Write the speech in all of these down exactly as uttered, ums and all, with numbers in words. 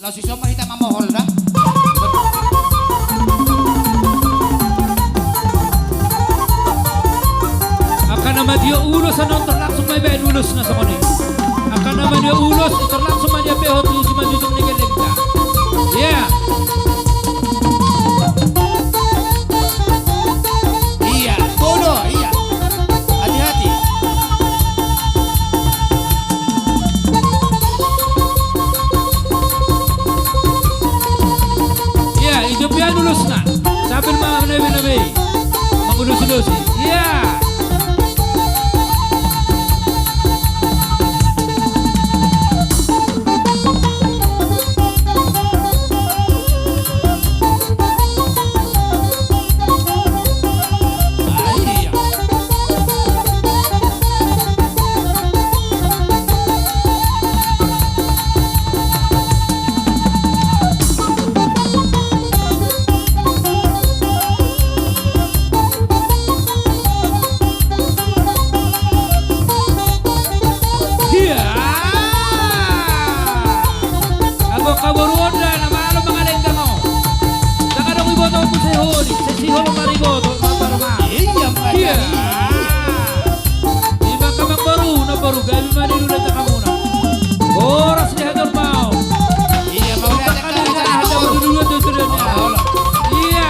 Laos ison ma hita mamohol da. Angka na matio ulos annon tor langsung ma ibaen ulos na songon i. Angka na matio ulos tor langsung ma diapehon tu simanjujung ni gellengta. Ia. Ia, bodo, ia. Hati-hati. Ia, ijopian ulusna. Sambil mangabe-ngabe. Mangulus-ulusi. Ia. Ia. Anggo angka boru on da na malo mangalenggang on. Ndang adong iboto muse holi, sesi holi mariboto, na baru ma. Ia, ia. Ima angka amangboru, namboru, gabe ma di lula takamuna. Horas di hajolmaon. Ia, mau lihat angka amangboru. Ia.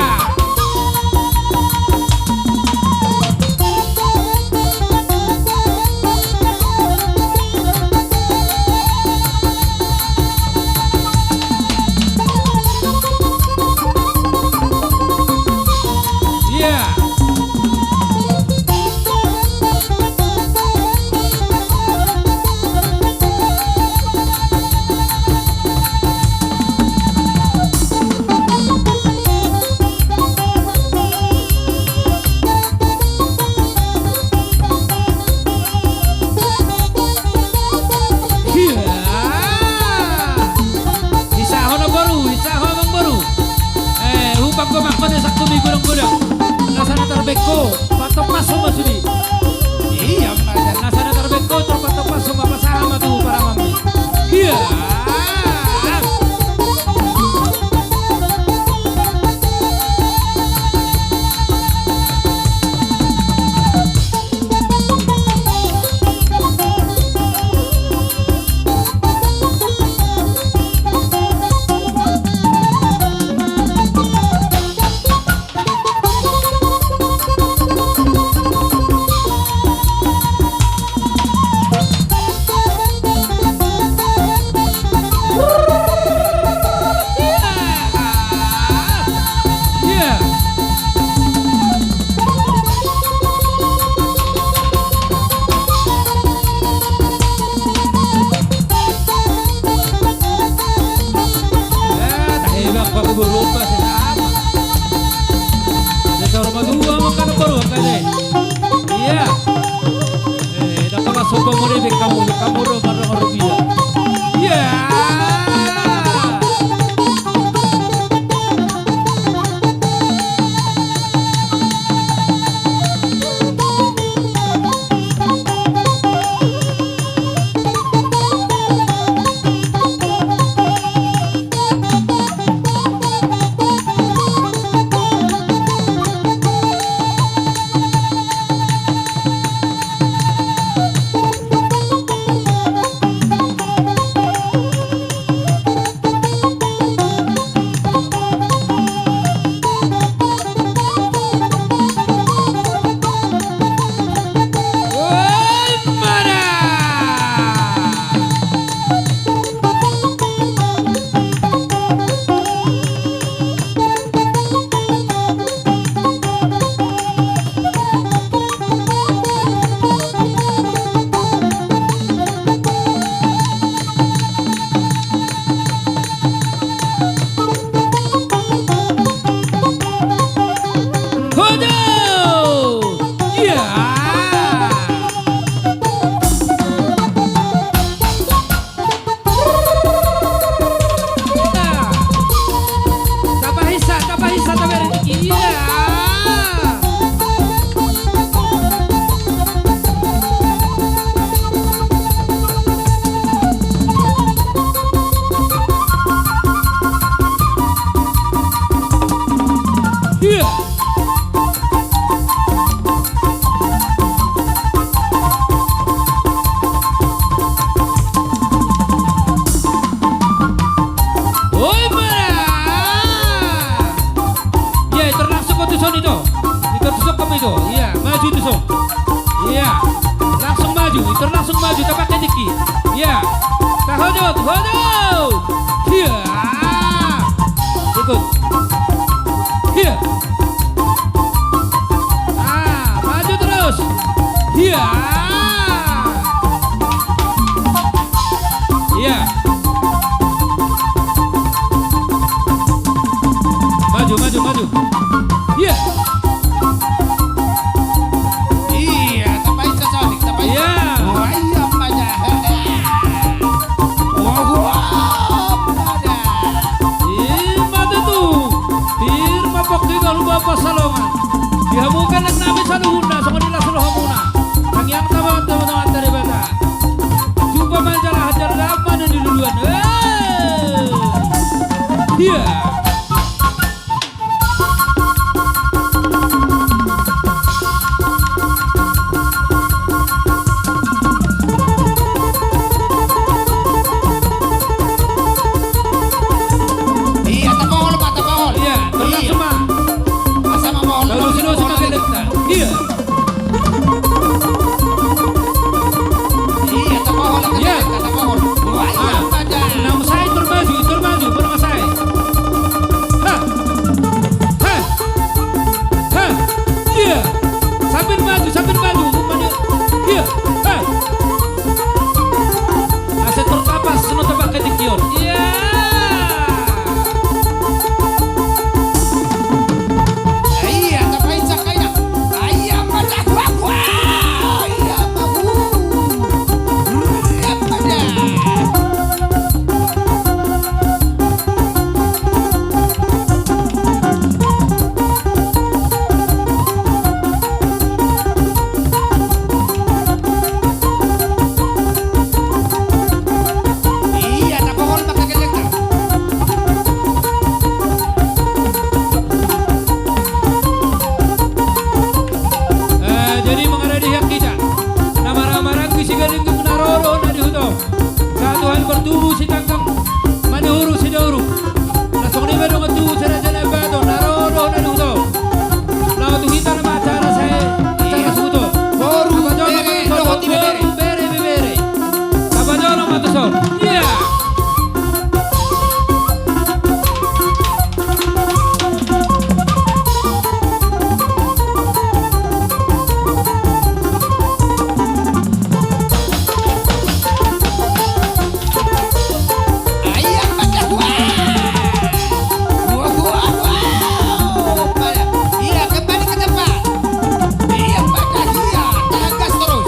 Ia. Ia. Hisaho namboru, hisaho amangboru. Eh, hupagomanghon asa hami godang-godang. Nasa na tarbengko, patong masuk masudi. Ia, nasa na tarbengko, tor patong masuk ma pasahat ma tu paramanmi. Ia. Ia. Eh, dapola soba mone be kamu, kamu do marang rubia. Ia. Tuh, iya, maju tuh, Song. Iya. Langsung maju, Inter langsung maju, tapakke tingki. Iya. Tahan, tahan. Iya. Ikut. Iya. Ah, maju terus. Iya. Iya. Maju, maju, maju. Iya. Iya, tapainsa, Sonik, tapainsa. Iya. Wah, iya, Maja. Wah, wah, Maja. Ih, mate tu. Tir mapok di galu bapak salongan. Di hamu kan nang nami saluhutna, songon i las rohamuna. Tangiang tama, tama, tama, tama, tama. Jumpa manjala hajar lama dan di duluan. Eh. Iya. Iya, tapohol, Pak, tapohol. Iya, terus, iya. Sama. Asa ma mohol. Lalu sini sama kita. Iya. Iya, tapohol, iya. Tapohol. Wah, iya, ah, Pak, dah. Nang sai, tur maju, tur maju, baru sai. Ha. Ha. Ha. Iya. Sambil maju, sambil maju. Umpannya. Iya. Ha. Asa tertapas, semua tapakke tingki on. Iya. Iya, tapainsa, kaina. Iya, Maja. Wah, wah. Iya, bagus. Iya, Maja. Iya, tapohol ma hagelengna. Eh, jadi mangaradi hak kita. Na marhamaranggi sigalingging na ro do na di huta on. Satu hal bertubuh si tangkang, manihuruk si dauruk. Na songon i ma dongan tubu si raja na bato, na ro do na di huta on. Laho tu hita na ma acara sae, acara suhuto. Boru, bere, dohot ibebere. Boru, bere, ibebere. Tapajonok ma tuson. Iya. Iya, kembali ke tempat. Iya, Pak, iya, tahan gas terus.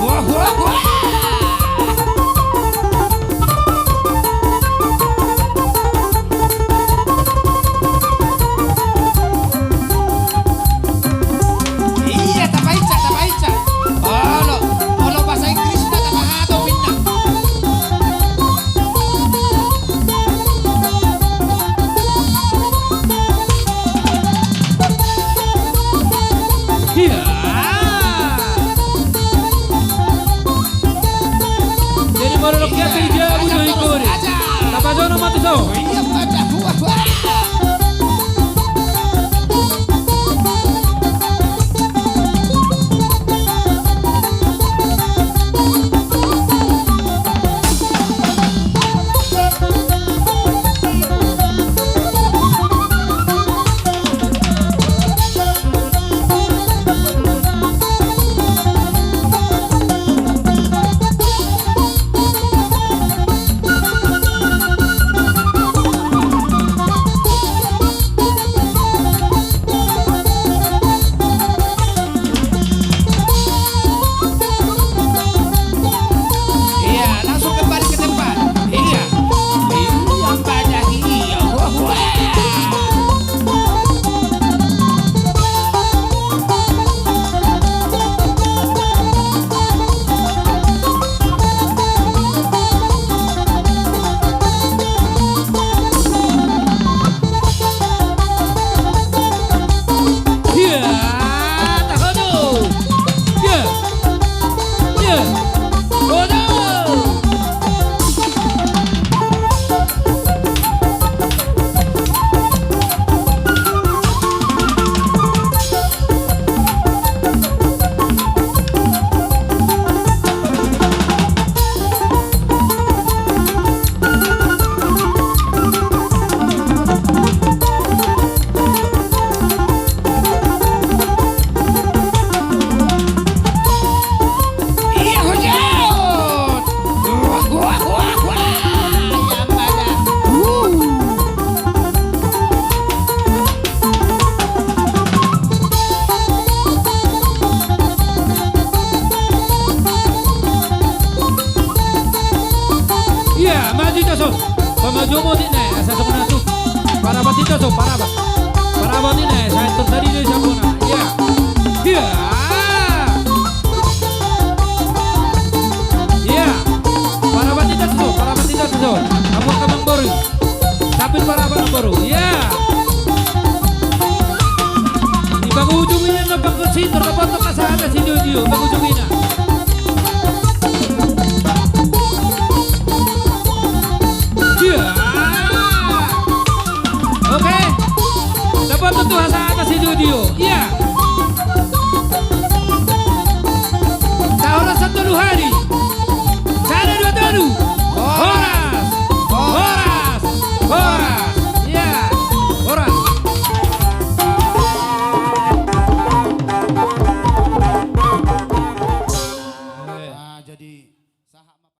Wah, wah, wah. Iya, tapainsa, tapainsa. Olo, olo bahasa Inggris na tapahato pinna. Iya. Jadi molo lok dia pe dia butuh ikut. Tapajonok ma tuson. Son, pamajumu di na, asa songon na tu. Parabat i do son, parabat. Parabat i na, asa tor tadi do i sambona. Ia. Ia. Ia. Parabat i do son, parabat i do son. Amu angka amangboru. Tapi parabat amangboru. Ia. Di pangujung i na pangkon sintor, dapoton hasahatan si Dio-dio, pangujung i na. Ia. Oke. Dapoton tu hasahatan si Dio-dio. Ia. Tahoras tolu hali. Sada, dua, tolu. Horas. Horas. Horas. Ia. Horas. Ah, jadi sahat ma